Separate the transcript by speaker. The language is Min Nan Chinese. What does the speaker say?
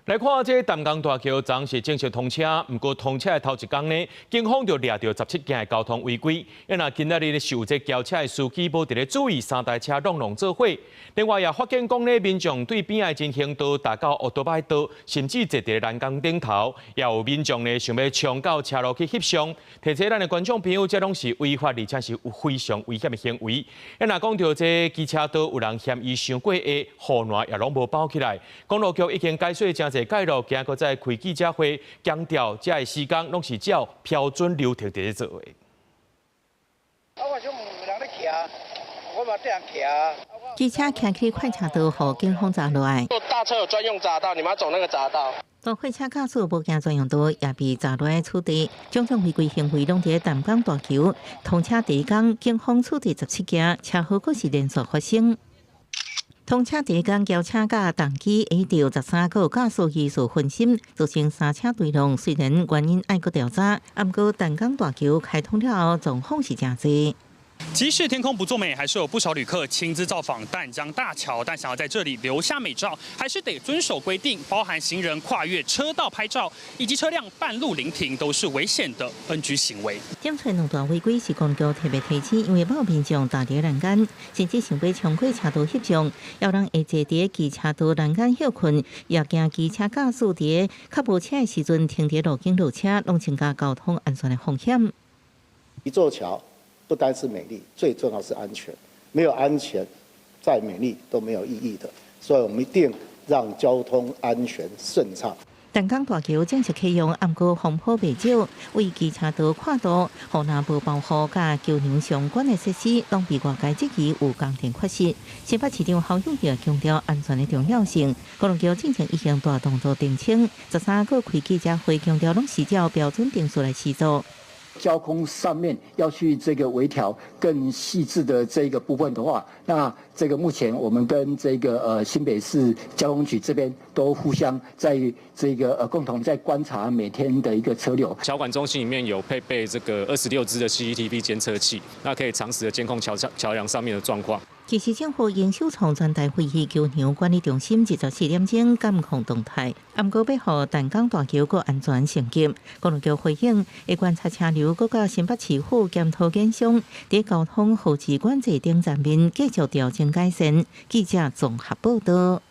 Speaker 1: 來看這淡江大橋，昨是正式通車，毋過通車的頭一工呢，警方就掠著17件的交通違規。因為今仔日咧是有這轎車的司機無佇咧注意，三台車攏攏做伙。另外也發現講咧，民眾對邊仔人行道踏到烏多擺道，甚至坐佇欄杆頂頭，也有民眾呢想欲衝到車路去翕相。提醒咱的觀眾朋友，這攏是違法，而且是有非常危險的行為。啊，若講著這機車道有人嫌伊傷過矮，護欄也攏無包起來。公路局已經改說誠濟改路，今閣再開記者會，強調這个施工攏是照標準流程佇咧做的。
Speaker 2: 啊，我想問有人咧騎，我嘛綴人騎。
Speaker 3: 機車騎去快車道，予警方閘落來。
Speaker 4: 大車有專用閘道，你們要走那個閘道。
Speaker 3: 大貨車駕駛無行專用道，也被閘落來處理。種種違規行為攏佇淡江大橋通車第一工，警方處理17件，車禍閣是連續發生。通車第一工，轎車佮重機下著13個駕駛疑似分心，造成三車對撞。雖然原因愛閣調查，毋過淡江大橋開通了後，狀況是誠濟。
Speaker 5: 即使天空不作美，還是有不少旅客親自造訪淡江大橋。但想要在這裡留下美照，還是得遵守規定，包含行人跨越車道拍照，以及車輛半路臨停，都是危險的 NG 行為。
Speaker 3: 檢出兩大違規是公路局特別提醒，因為某民眾踏佇欄杆，甚至想欲衝過車道翕相，有人會坐佇機車道欄杆歇睏，也驚機車駕駛佇較無車的時陣停佇路肩落車，攏增加交通安全的風險。
Speaker 6: 一座橋不單是美麗，最重要是安全。沒有安全，再美麗都沒有意義的。所以我們一定讓交通安全順暢。
Speaker 3: 淡江大橋正式啟用，毋過風波袂少，為機車道跨度、護欄無包護、佮橋梁相關的設施，攏被外界質疑有工程缺失。新北市長侯友宜強調安全的重要性，公路局進前已經大動作澄清，13號開記者會強調，攏是照標準程序來施作。
Speaker 7: 交通上面要去這個微調更細緻的這個部分的話，那這個目前我們跟這個新北市交通局這邊都互相在這個共同在觀察每天的一個車流。
Speaker 8: 橋管中心裡面有配備這個26支的 CCTV 監測器，那可以長時的監控橋橋梁上面的狀況。
Speaker 3: 其實政府應首創全台廢棄橋梁管理中心24點鐘監控動態，毋過欲予淡江大橋閣安全升級。公路局回應會觀察車流，閣佮新北市府檢討建商，佇交通號誌管制等層面繼續調整改善。記者綜合報道。